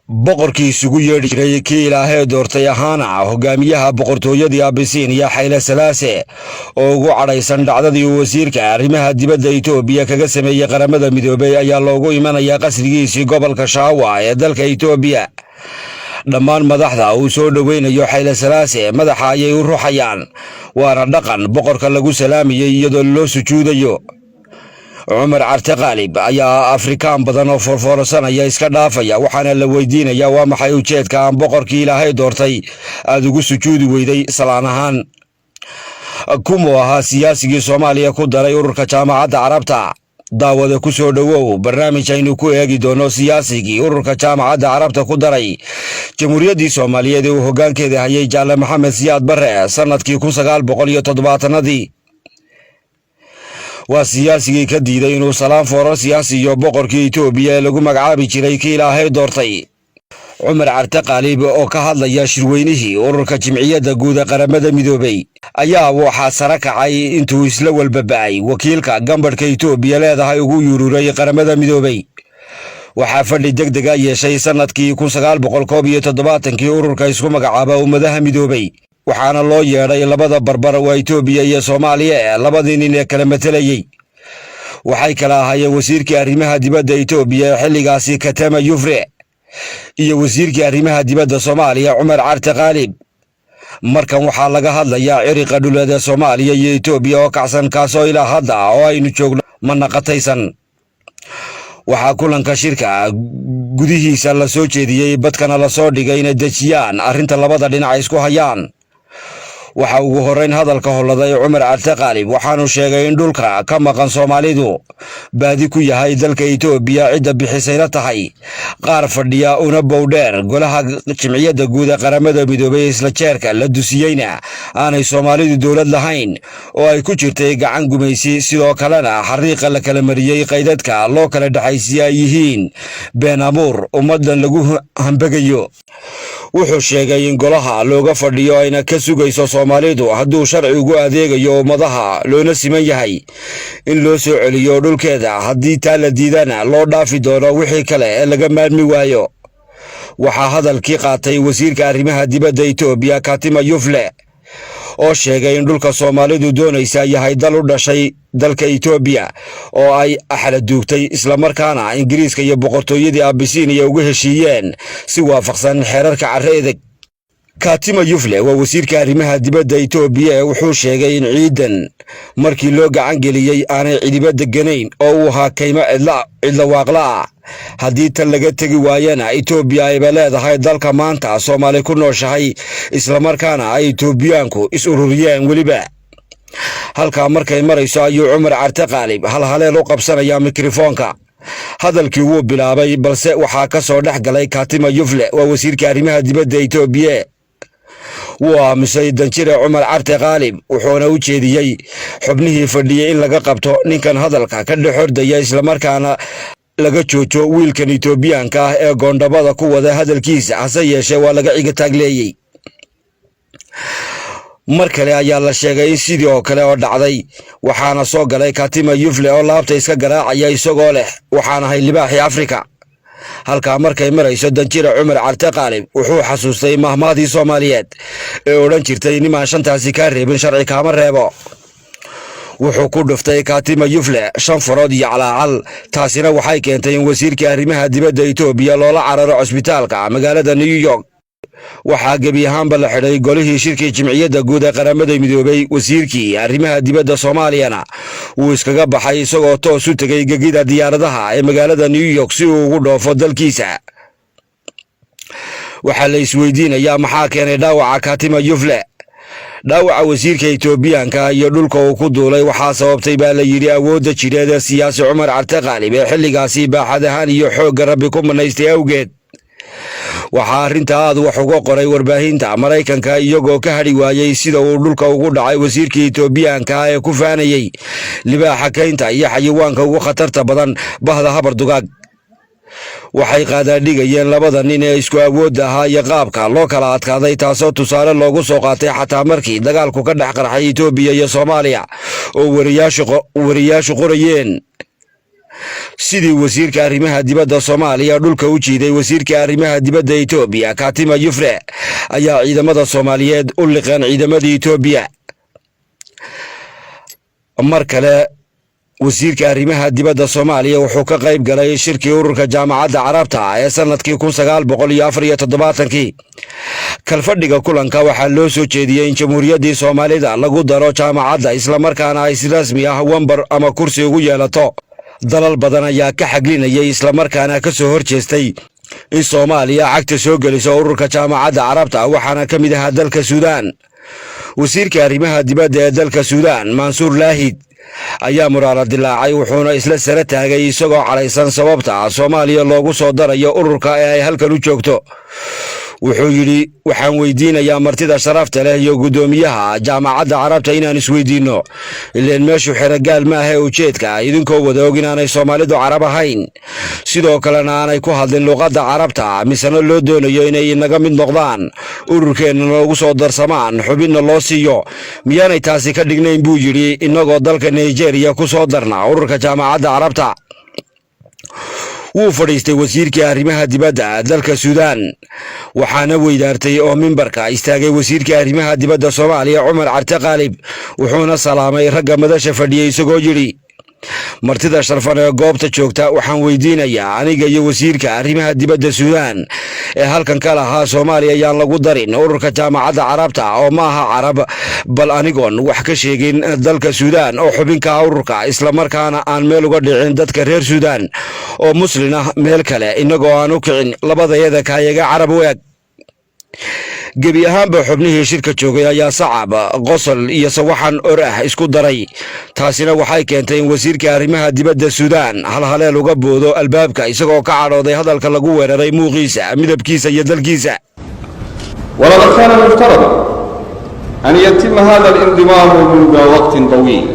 Boqorkii isugu yeedhi jiray kii Ilaahee doortay, ahaana hogaamiyaha boqortooyadii Abisiiniya, Xayle Salaase, oo ugu cadhaysan dhacdadii uu wasiirka arrimaha dibadda Itoobiya kaga sameeyey Qaramada Midoobay, ayaa loogu imanayaa qasrigiisii gobolka Shaawa ee dalka Itoobiya. Dhammaan madaxda uu soo dhoweynayo Xayle Salaase madaxa ayay u ruxayaan, waana dhaqan boqorka lagu salaamayay iyadoo loo sujuudayo. Cumar Carte Qaalib ayaa Afrikaan badan oo foorfoorsanaya iska dhaafaya, waxaana la weydiinaya: "Waa maxay ujeedka aan boqorkii Ilaahay doortay aad ugu sujuudi weyday salaan ahaan?" Kumuu ahaa siyaasigii Soomaaliya ku daray ururka Jaamacadda Carabta? Daawada, ku soo dhowow barnaamij aynu ku eegi doono siyaasigii ururka Jaamacadda Carabta ku daray Jamhuuriyaddii Soomaaliyeed ee uu hoggaankeeda hayay Jaalle Maxamed Siyaad Barre sannadkii 1970-adii. Waa siyaasigii ka diiday inuu salaan foorar siyaasiyo boqorkii Itoobiya ee lagu magacaabi jiray kii Ilaahay doortay. Cumar Carte Qaalib oo ka hadlaya shirweynihii ururka Jimciyadda Guud ee Qaramada Midoobey ayaa waxaa sare kacay intuu isla walbaba'ay wakiilka gambadhka Itoobiya leedahay ugu yururay Qaramada Midoobey. Waxaa fadhi deg dega yeeshay sannadkii 1971-kii ururka isku magacaaba Ummadaha Midoobey, waxaana loo yeedhay labada barbar, waa Itoobiya iyo Soomaaliya, ee labadii nin ee kala matelayey. Waxay kala ahaayeen wasiirkii arrimaha dibadda Itoobiya ee xilligaasi, Katama Yufre, iyo wasiirkii arrimaha dibadda Soomaaliya, Cumar Carte Qaalib. Markan waxaa laga hadlayaa ciriqa dhuleed ee Soomaaliya iyo Itoobiya oo kacsan, kaasoo ilaa hadda oo aynu joogno ma naqataysan. Waxaa kulanka shirka gudihiisa la soo jeediyey, badkana lasoo dhigay, inay dejiyaan arrinta labada dhinac isku hayaan. Waxa ugu horrayn hadalka holladay Cumar Carte Qaalib, waxaanu sheegay in dhulka ka maqan Soomaalidu baadi ku yahay dalka Itoobiya, cidda bixisayna tahay qaar fadhiya una bowdheer golaha Jimciyadda Guud ee Qaramada Midoobay, isla jeerka la dusiyeyna aanay Soomaalidu dowlad lahayn oo ay ku jirtay gacan gumaysi, sidoo kalena xariiqa la kala mariyey, qaydadka loo kala dhexaysiye ay yihiin been abuur ummaddan lagu hambegayo. Wuxuu sheegay in golaha looga fadhiyo ayna ka sugayso Soomaalidu, hadduu sharci ugu adeegayo ummadaha loona siman yahay, in loo soo celiyo dhulkeeda, haddii taa la diidana loo dhaafi doono wixii kale ee laga maarmi waayo. Waxaa hadalkii qaatay wasiirka arrimaha dibadda Itoobiya, Katima Yufle, oo sheegay in dhulka Soomaalidu doonaysa yahay dal u dhashay dalka Itoobiya oo ay axla duugtay, islamarkaana Ingiriiska iyo boqortooyadii Abisiiniya uga heshiiyeen si waafaqsan xeerarka carre edeg. Katima Yufle waa wasiirka arrimaha dibadda Itoobiya ee wuxuu sheegay in ciidan markii loo gacan geliyey aanay cidiba deganayn oo uu ahaa kaymo cidla waaqla ah, haddii tan laga tegi waayana Itoobiya ayba leedahay dalka maanta Soomaali ku nooshahay, islamarkaana ay Itoobiyaanku is ururiyeen weliba. Halkaa markay marayso ayuu Cumar Carte Qaalib halhaleel u qabsanaya mikrofoonka. Hadalkii wuu bilaabay, balse waxaa ka soo dhex galay Katima Yufle, waa wasiirka arrimaha dibadda Itoobiya. Wuu aamusay danjire Cumar Carte Qaalib, wuxuuna u jeediyey xubnihii fadhiyey in laga qabto ninkan hadalka ka dhex ordaya, islamarkaana laga joojo wiilkan Itoobiyaanka ah ee goondhabada ku wada hadalkiisa. Hase yeeshee waa laga ciga taagleeyey. Mar kale ayaa la sheegay in sidii oo kale oo dhacday, waxaana soo galay Katima Yufle oo laabta iska garaacaya, isagoo leh: "Waxaan ahay libaaxii Afrika." Halkaa markay marayso, danjira Cumar Carte Qaalib wuxuu xasuustay mahmaadii Soomaaliyeed ee odhan jirtay: "Nimaan shantaasi kaa reebin, sharci kaama reebo." Wuxuu ku dhuftay Katima Yufle shan farood iyo calaacal. Taasina waxay keentay in wasiirka arrimaha dibadda Itoobiya loola cararo cusbitaalka magaalada New York. Waxaa gebi ahaanba la xidhay golihii shirkii Jimciyadda Guud ee Qaramada Midoobay. Wasiirkii arrimaha dibadda Soomaaliyana wuu iskaga baxay, isagoo toos u tegey gegida diyaaradaha ee magaalada New York si uu ugu dhoofo dalkiisa. Waxaa la isweydiinayaa: maxaa keenay dhaawaca Katima Yufle, dhaawaca wasiirka Itoobiyaanka iyo dhulka uu ku duulay? Waxaa sababtay, baa la yidhi, awoodda jidheed ee siyaasi Cumar Carte Qaalib ee xilligaasi baaxad ahaan iyo xoogga Rabbi ku manaystay awgeed. Waxaa arrinta aad wax uga qoray warbaahinta Maraykanka, iyagoo ka hadhi waayey sida uu dhulka ugu dhacay wasiirka Itoobiyaanka ee ku faanayey libaaxa kaynta iyo xayawaanka ugu khatarta badan bahda habar dugaag. Waxay qaadaadhigayeen labada nin ee isku awoodda ahaa iyo qaabka loo kala adkaaday, taasoo tusaale loogu soo qaatay xataa markii dagaalku ka dhex qarxay Itoobiya iyo Soomaaliya oo wariyaashu qorayeen. Sidii wasiirka arrimaha dibadda Soomaaliya dhulka u jiiday wasiirka arrimaha dibadda Etoobiya Katima Yufre, ayaa ciidamada Soomaaliyeed u liqeen ciidamadii Etoobiya. Mar kale wasiirka arrimaha dibadda Soomaaliya wuxuu ka qayb galay shirkii ururka Jaamacadda Carabta ee sanadkii 1974-kii. Kalfadhiga kulanka waxaa loo soo jeediyey in Jamhuuriyaddii Soomaalida lagu daro jaamacadda, islamarkaana ay si rasmi ah wambar ama kursi ugu yeelato. Dalal badan ayaa ka xaglinayay, islamarkaana ka soo hor jeestay in Soomaaliya cagta soo geliso ururka Jaamacadda Carabta, waxaana ka mid ahaa dalka Suudaan. Wasiirka arrimaha dibadda ee dalka Suudaan, Mansuur Laahid, ayaa muraara dilaacay, wuxuuna isla sare taagay isagoo cadhaysan sababta Soomaaliya loogu soo darayo ururka ee ay halkan u joogto. Wuxuu yidhi: "Waxaan weydiinayaa martida sharafta leh iyo guddoomiyaha Jaamacadda Carabta inaan isweydiinno, ileen meeshu xerogaal ma ahe, ujeedka idinkoo wada og inaanay Soomaalidu Carab ahayn, sidoo kalena aanay ku hadlin luqadda Carabta, misena loo doonayo inay inaga mid noqdaan, ururkeenna loogu soo darsamaan, xubinna loo siiyo, miyaanay taasi ka dhignayn," buu yidhi, "innagoo dalka Nigeria ku soo darna ururka Jaamacadda Carabta?" Wuu fadhiistay wasiirkii arrimaha dibadda dalka Suudaan, waxaana weydaartay oo mimbarka istaagay wasiirkii arrimaha dibadda Soomaaliya, Cumar Carte Qaalib. Wuxuuna salaamay ragga madasha fadhiyey, isagoo yidhi: "Martida sharfan ee goobta joogta, waxaan weydiinayaa aniga iyo wasiirka arrimaha dibadda Suudaan ee halkan ka lahaa Soomaaliya yaan lagu darin ururka Jaamacadda Carabta oo ma aha Carab, bal anigoon wax ka sheegin dalka Suudaan oo xubinka ururka, islamarkaana aan meel uga dhicin dadka reer Suudaan oo Muslin ah, meel kale innagoo aan u kicin, labadayada kaayaga Carab u eg?" Gebi ahaanba xubnihii shirka joogay ayaa sacab, qosol iyo sawaxan or ah isku daray. Taasina waxay keentay in wasiirka arrimaha dibadda Suudaan halhaleel uga boodo albaabka, isagoo ka cadhooday hadalka lagu weeraray muuqiisa, midabkiisa iyo dalkiisa. ولقد كان مفترضا أن يتم هذا الانضمام منذ وقت طويل،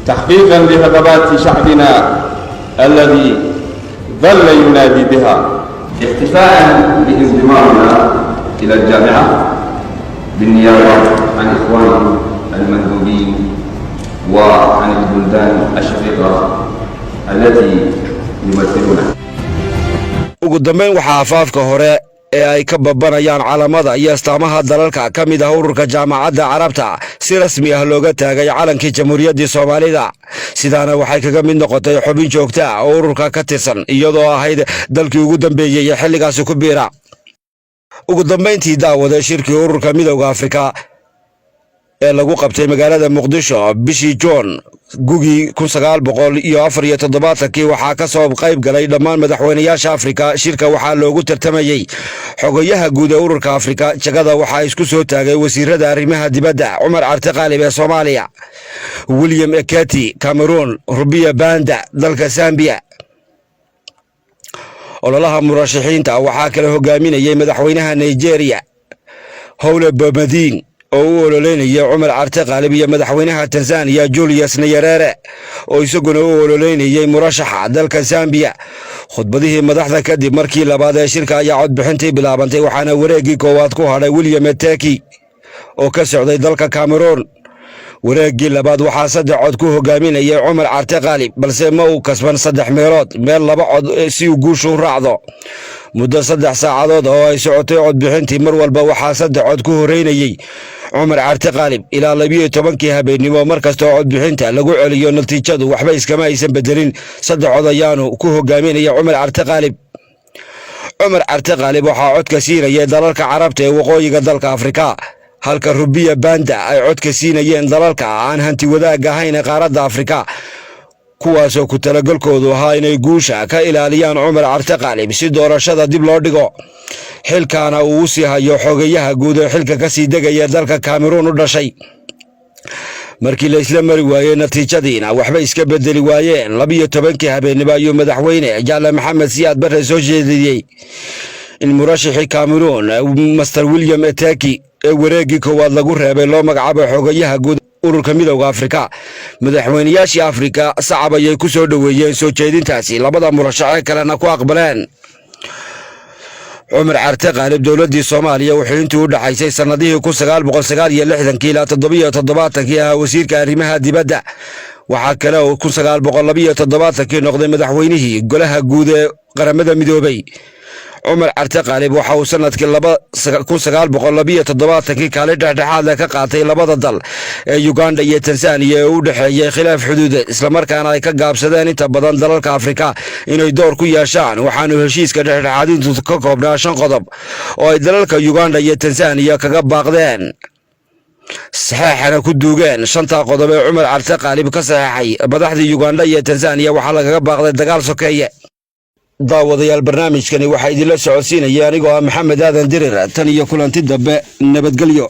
تحقيقا لرغبات شعبنا الذي ظل ينادي بها. احتفاء بانضمامنا إلى الجامعة، بالنيابة عن إخواني المندوبين وعن البلدان الشقيقة التي يمثلونها. Ugu dambayn, waxaa afaafka hore ee ay ka babanayaan calamada iyo astaamaha dalalka ka mid ah ururka Jaamacadda Carabta si rasmi ah looga taagay calankii Jamhuuriyaddii Soomaalida. Sidaana waxay kaga mid noqotay xubin joogta ah oo ururka ka tirsan, iyadoo ahayd dalkii ugu dambeeyey ee xilligaasi ku biira. Ugu dambayntii, daawada, shirkii ururka Midowda Afrika ee lagu qabtay magaalada Muqdisho bishii Juun gugii 1974-kii waxaa ka soo qayb galay dhammaan madaxweynayaasha Afrika. Shirka waxaa loogu tartamayey xogayaha guud ee ururka Afrika. Jagada waxaa isku soo taagay wasiirada arrimaha dibadda Cumar Carte Qaalib ee Soomaaliya, William Eketi Cameroon, Rubiya Banda dalka Zambiya. Ololaha murashaxiinta waxaa kala hogaaminayay madaxweynaha Nigeria, Howle Boumediene, oo u ololeynaya Cumar Carte Qaalib, iyo madaxweynaha Tanzaniya, Julius Nyerere, oo isaguna u ololeynayay murashaxa dalka Zambiya. Khudbadihii madaxda kadib, markii labaad ee shirka ayaa codbixintii bilaabantay, waxaana wareeggii koowaad ku hadhay William Eteki oo ka socday dalka Cameroon. Wareeggii labaad waxaa saddex cod ku hogaaminayay Cumar Carte Qaalib, balse ma uu kasban saddex meelood meel laba cod si uu guushu u raacdo. Muddo 3 saacadood oo ay socotay codbixintii, mar walba waxaa saddex cod ku horeynayey Cumar Carte Qaalib ilaa 12-kii habeennimo. Mar kasta oo codbixinta lagu celiyo, natiijadu waxba iskama aysan bedelin, saddex cod ayaanu ku hogaaminaya Cumar Carte Qaalib. Cumar Carte Qaalib waxaa codka siinayay dalalka Carabta ee waqooyiga dalka Afrika, halka Rubiya Banda ay codka siinayeen dalalka aan hanti wadaagga ahayn ee qaaradda Afrika, kuwaasoo ku talagalkoodu ahaa inay guusha ka ilaaliyaan Cumar Carte Qaalib si doorashada dib loo dhigo, xilkaana uu u sii hayo xogayaha guud ee xilka ka sii degaya dalka Kameruun u dhashay. Markii la isla mari waayey, natiijadiina waxba iska bedeli waayeen, 12-kii habeennimo ayuu madaxweyne Jaale Maxamed Siyaad Barre soo jeediyey in murashixii Cameroon, Mister William Eteki, ee wareeggii koowaad lagu reebay, loo magacaabo xogayaha guud ururka Midowda Afrika. Madaxweynayaashii Afrika sacab ayay ku soo dhoweeyeen soo jeedintaasi, labada murashaxee kalena ku aqbaleen. Cumar Carte Qaalib dowladdii Soomaaliya wuxuu intii u dhaxaysay sannadihii 1969-kii ilaa 77-kii ahaa wasiirka arrimaha dibadda. Waxaa kale oo 1972-kii noqday madaxweynihii Golaha Guud ee Qaramada Midoobay. Cumar Carte Qaalib waxa uu sanadkii 1972-kii kaalin dhexdhexaad leh ka qaatay labada dal ee Uganda iyo Tanzaniya ee u dhexeeyey khilaaf xuduudeed, islamarkaana ay ka gaabsadeen inta badan dalalka Afrika inay door ku yeeshaan. Waxaanu heshiiska dhexdhexaadintu ka koobnaa shan qodob oo ay dalalka Uganda iyo Tanzaniya kaga baaqdeen, saxeexana ku duugeen. Shantaa qodob ee Cumar Carte Qaalib ka saxeexay madaxdii Uganda iyo Tanzaniya waxaa lagaga baaqday dagaal sokeeye. Daawadayaal, barnaamijkani waxaa idinla socodsiinaya anigoo ah Maxamed Aadan Dirir. Tan iyo kulanti dambe, nabadgelyo.